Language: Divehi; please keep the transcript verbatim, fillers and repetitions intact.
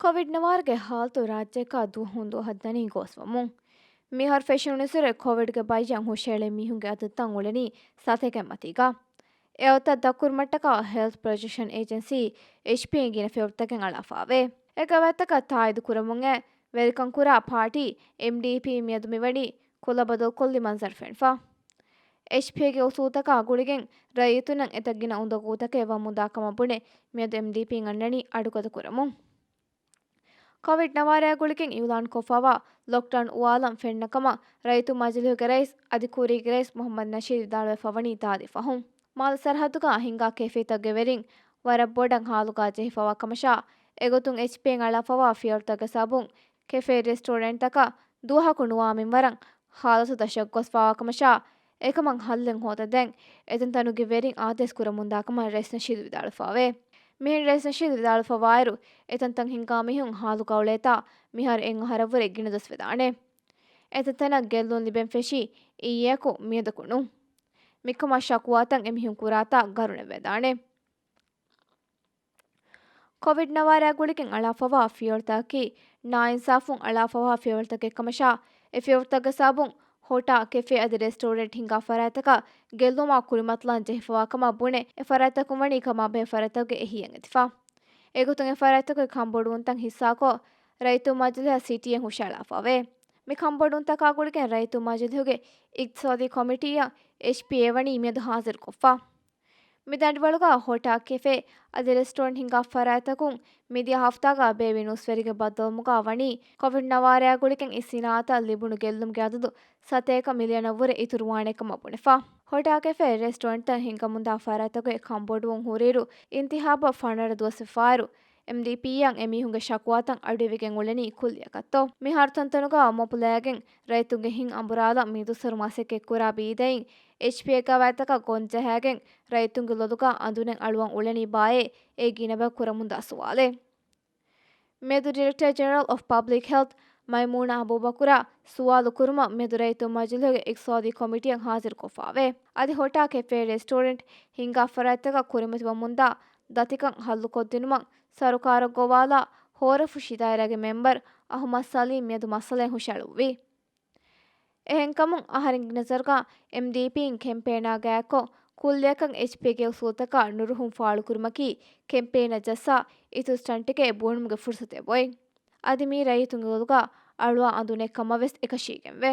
ކޮވިޑް ނަވާރަގެ ހާލަތު ރާއްޖޭގަ ދުވަހުން ދުވަހަށް ދަނީ ގޯސްވަމުން. މިހާރު ފެށުނުއިރު ކޮވިޑްގެ ބައްޔަށް ހުށައެޅޭ މީހުންގެ އަދަދުތައް އުޅެނީ ސަތޭކައެއް މަތީގަ. އެ އޮތްތައް ދަށްކުރުމަށްޓަކާ ހެލްތު ޕްރޮޓެކްޝަން އޭޖެންސީ، އެޗްޕީ، ގިނަ ފިޔަވަޅުތަކެއް އަޅާފައިވޭ. އެ ގަވާއިދުތަކަށް ތާއީދު ކުރަމުން އެ ވެރިކަން ކުރާ ޕާޓީ، އެމްޑީޕީ، މިއަދު މިވަނީ ކުލަ ބަދަލުކޮށްލި މަންޒަރު ފެންފަ. އެޗްޕީގެ އުސޫލުތަކާ ގުޅިގެން ރައްޔިތުންނަށް އެތައް ގިނަ އުނދަގޫތަކެއް ވަމުންދާ ކަމަށް ބުނެ، މިއަދު އެމްޑީޕީން އަންނަނީ އަޑުގަދަ ކުރަމުން. ކޮވިޑް ނަވާރަޔާ ގުޅިގެން އިއުލާން ކޮށްފައިވާ ލޮކްޑައުން އުވާލަން ފެންނަ ކަމަށް ރައްޔިތު މަޖިލީހުގެ ރައީސް އަދި ކުރީގެ ރައީސް މުހައްމަދު ނަޝީދު ވިދާޅުވެފަ ވަނީ ދާދި ފަހުން. މާލެ ސަރަހައްދުގަ ހިނގާ ކެފޭތަކުގެ ވެރިން ވަރަށް ބޮޑަށް ހާލުގަ ޖެހިފަވާ ކަމަށާ، އެގޮތުން އެޗްޕީއިން އަޅާފަވާ ފިޔަވަޅުތަކުގެ ސަބަބުން ކެފޭ ރެސްޓޯރެންޓްތަކަށް ދުވަހަކު ނުވާ މިންވަރަށް ހާލަތު ދަށަށް ގޮސްފަވާ ކަމަށާ، އެކަމަށް ހައްލެއް ހޯދަދޭން އެތަންތަނުގެ ވެރިން އާދޭސް ކުރަމުންދާ ކަމަށް ރައީސް ނަޝީދު ވިދާޅުފަވޭ. މިހެން ރައީސް ނަޝީދު ވިދާޅުފަވާއިރު، އެތަންތަން ހިނގާ މީހުން ހާލުގަ އުޅޭތާ، މިހާރު އެއް އަހަރަށްވުރެ ގިނަ ދުވަސް ވެދާނެ. އެތަންތަނަށް ގެއްލުން ލިބެން ފެށީ އިއްޔެއަކު މިއަދަކު ނޫން. މިކަމަށް ޝަކުވާތައް އެމީހުން ކުރާތާ ގަރުނެއް ވެދާނެ. ކޮވިޑް ނަވާރަޔާ ގުޅިގެން އަޅާފަވާ ފިޔަވަޅުތަކަކީ ނާއިންސާފުން އަޅާފަވާ ފިޔަވަޅުތަކެއް ކަމަށާ، އެ ފިޔަވަޅުތަކުގެ ސަބަބުން ހޮޓާ، ކެފޭ އަދި ރެސްޓޯރެންޓް ހިނގާ ފަރާތްތަކަށް ގެއްލުމާ ކުރިމަތިލާން ޖެހިފަވާ ކަމަށް ބުނެ، އެ ފަރާތްތަކުން ވަނީ ކަމާބެހޭ ފަރާތްތަކުގެ އެހީއަށް އެދިފަ. އެގޮތުން އެ ފަރާތްތަކުގެ ކަންބޮޑުވުންތައް ހިއްސާކޮށް، ރައްޔިތު މަޖިލީހަށް ސިޓީއެއް ހުށައަޅާފަވޭ. މި ކަންބޮޑުވުންތަކާ ގުޅިގެން ރައްޔިތު މަޖިލީހުގެ އިގްތިސާދީ ކޮމިޓީއަށް އެޗްޕީއޭ ވަނީ މިއަދު ހާޒިރުކޮށްފަ. މި ދަނޑިވަޅުގަ ހޮޓާ، ކެފޭ އަދި ރެސްޓޯރެންޓް ހިނގާ ފަރާތްތަކުން މިދިޔަ ހަފްތާގަ ބޭއްވި ނޫސްވެރިންގެ ބައްދަލުވުމުގަ ވަނީ ކޮވިޑް ނަވާރަޔާ ގުޅިގެން އެ ސިނާއަތަށް ލިބުނު ގެއްލުމުގެ އަދަދު ސަތޭކަ މިލިއަނަށްވުރެ އިތުރުވާނެ ކަމަށް ބުނެފަ. ހޮޓާ، ކެފޭ، ރެސްޓޯރެންޓްތައް ހިންގަމުންދާ ފަރާތްތަކުގެ ކަންބޮޑުވުން ހުރިއިރު، އިންތިހާބަށް ފަނަރަ ދުވަސް ވެފައިއިރު، އެމްޑީޕީއަށް އެމީހުންގެ ޝަކުވާތައް އަޑުއިވިގެން އުޅެނީ ކުއްލިއަކަށްތޯ؟ މިހާރު ތަންތަނުގަ މޮޕުލައިގެން ރައްޔިތުންގެ ހިތް އަނބުރާލަން މި ދުސަރު މަސައްކަތްކުރާ ބީދައިން، އެޗްޕީއޭ ގަވާއިދުތަކަށް ގޮންޖަހައިގެން ރައްޔިތުންގެ ލޮލުގަ އަނދުނެއް އަޅުވަން އުޅެނީ ބާއޭ؟ އެއީ ގިނަބައި ކުރަމުންދާ ސުވާލެއް. މިއަދު ޑިރެކްޓަރ ޖެނެރަލް އޮފް ޕަބްލިކް ހެލްތް މައިމޫނާ އަބޫބަކުރާ ސުވާލު ކުރުމަށް، މިއަދު ރައްޔިތު މަޖިލީހުގެ އިގްތިސާދީ ކޮމިޓީއަށް ހާޒިރުކޮށްފައިވޭ. އަދި ހޮޓާ، ކެފޭ، ރެސްޓޯރެންޓް ހިންގާ ފަރާތްތަކަށް ކުރިމަތިވަމުންދާ ދަތިކަން ހައްލުކޮށްދިނުމަށް ސަރުކާރަށް ގޮވާލާ ހޯރަފުށި ދާއިރާގެ މެމްބަރު އަހުމަދު ސަލީމް މިއަދު މައްސަލައެއް ހުށައެޅުއްވި. އެހެންކަމުން، އަހަރެންގެ ނަޒަރުގަ އެމްޑީޕީއިން ކެމްޕޭނާ ގާތްކޮށް، ކުއްލިއަކަށް އެޗްޕީގެ އުސޫލުތަކާ ނުރުހުން ފާޅުކުރުމަކީ، ކެމްޕޭނަށް ޖައްސާ އިތުރު ސްޓަންޓެކޭ ބުނުމުގެ ފުރުސަތެއް އޮތް. އަދި މީ ރައްޔިތުންގެ ލޮލުގަ އަޅުވާ އަނދުނެއް ކަމަށް ވެސް އެކަށީގެންވޭ.